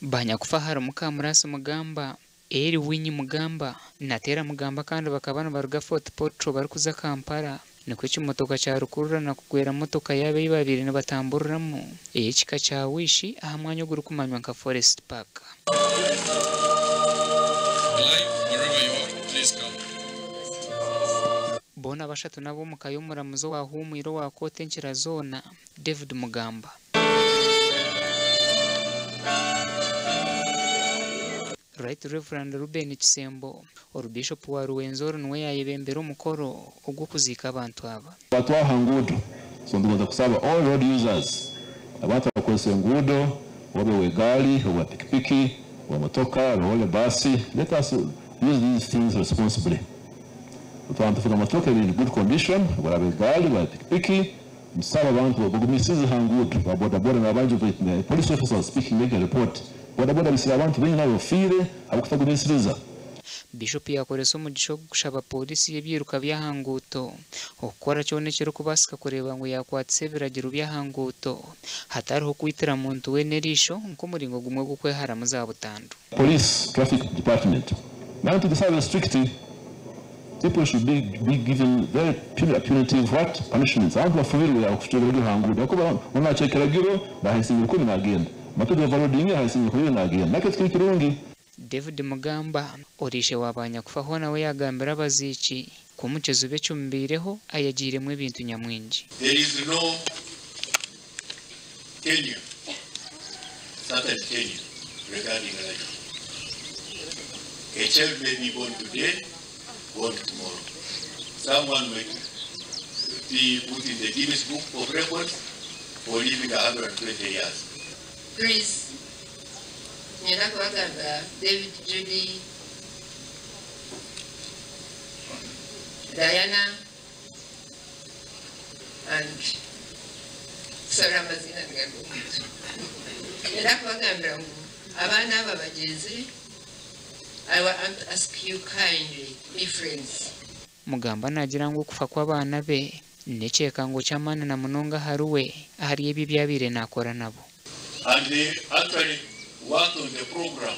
Banyakufa harimu Kamurasi Mugamba, Eli Winyi Mugamba na Tera Mugamba kandi bakaba nibaruga Fort Portal barikuza Kampala nikwo ekimotoka kya rukururana kugwera motoka yaabo ei baabaire nibatamburiramu ey'ekika kya Wish aha mwanya ogurikumanywa nka Forest Park. Live wherever you are, please come. Boona bashatu n'ab'omuka y'omuramuzi owahuumwire owa kooti enkira zoona, David Mugamba. Right Rev. Reuben Kisembo, ori Biishopu wa Ruwenzori niwe yaayebembera omukoro ogw'okuziika abantu aba. Batwara aha nguudo so nitugonza kusaba all road users abantu abakukozesa enguudo obe ow'egaari, owa pikipiki, owa motoka, loore, baasi let us use these things responsibly. Twaba nituvuga motoka eri in good condition bweraaba egaari, bweraaba pikipiki nitusaba abantu bagumisirize aha nguudo ba boda boda nabandi police officer was speaking making a report boda boda baitsire abantu baingi nabo bafiire ahabw'okutagumisiriza. Biishopu yaakoresa omugisha ogu kushaba pooriisi y'ebyiruka by'aha nguuto okukora kyona ekirikubaasika kureeba ngu yaakwatisa ebiragiro by'aha nguuto hatariho kwitira muntu weena eriisho nk'omuringo gumwe gw'okweharamu za butandu. Police traffic department nayo nitugisaba strict people should be be given very punitive what punishments abantu bafubirwe abakucwa ebiragiro aha nguudo ahakuba onu nacwa ekiragiro baha esiringi rukumi nagenda motoka overloading aha esiringi 20 nagenda nakyo tikiri kirungi. David Mugamba, ori ishe wa banyakufaho nawe yaagambira abaziiki ku omu kizibu ekimubaireho ayagiiremu ebintu nyamwingi. There is no tenure, certain tenure regarding life. A child may be born today, born tomorrow. Someone might be put in the Guinness Book of Records for living 120 years. Grace, Niinyenda kubagambira David, Judy, Diana and sorry amaziina nigaruga omu mutwe. Niinyenda kubagambira ngu abaana aba bagyenzire, I want to ask you kindly be friends. Mugamba naagira ngu okufa kw'abaana be n'ekyekango ky'amaani na munonga ahari we ahari ebyo ebi abaire naakora nabo. And they actually worked on the program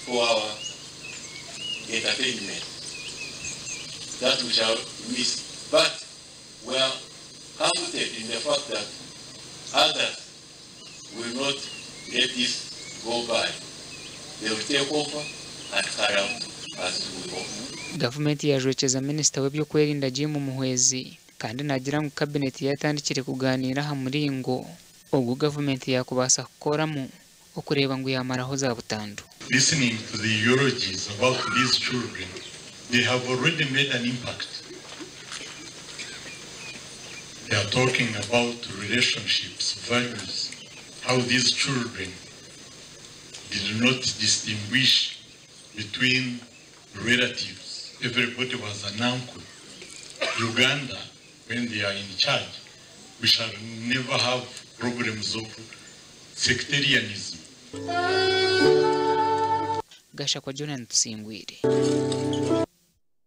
for our entertainment that we shall miss but we are comforted in the fact that others will not let this go by, they will take over and carry out as we hope. Gavumenti yaajwekyeza minisita w'eby'okwerinda Jim Muhwezi kandi naagira ngu kabineti yaatandikire kugaaniira aha muringo ogu gavumenti yaakubaasa kukoramu okureeba ngu yaamaraho za butandu. Listening to the eulogies about these children, they have already made an impact. They are talking about relationships, values, how these children did not distinguish between relatives. Everybody was an uncle. Uganda, when they are in charge, we shall never have problems of sectarianism. Gashakwa Jonan Tusingwire.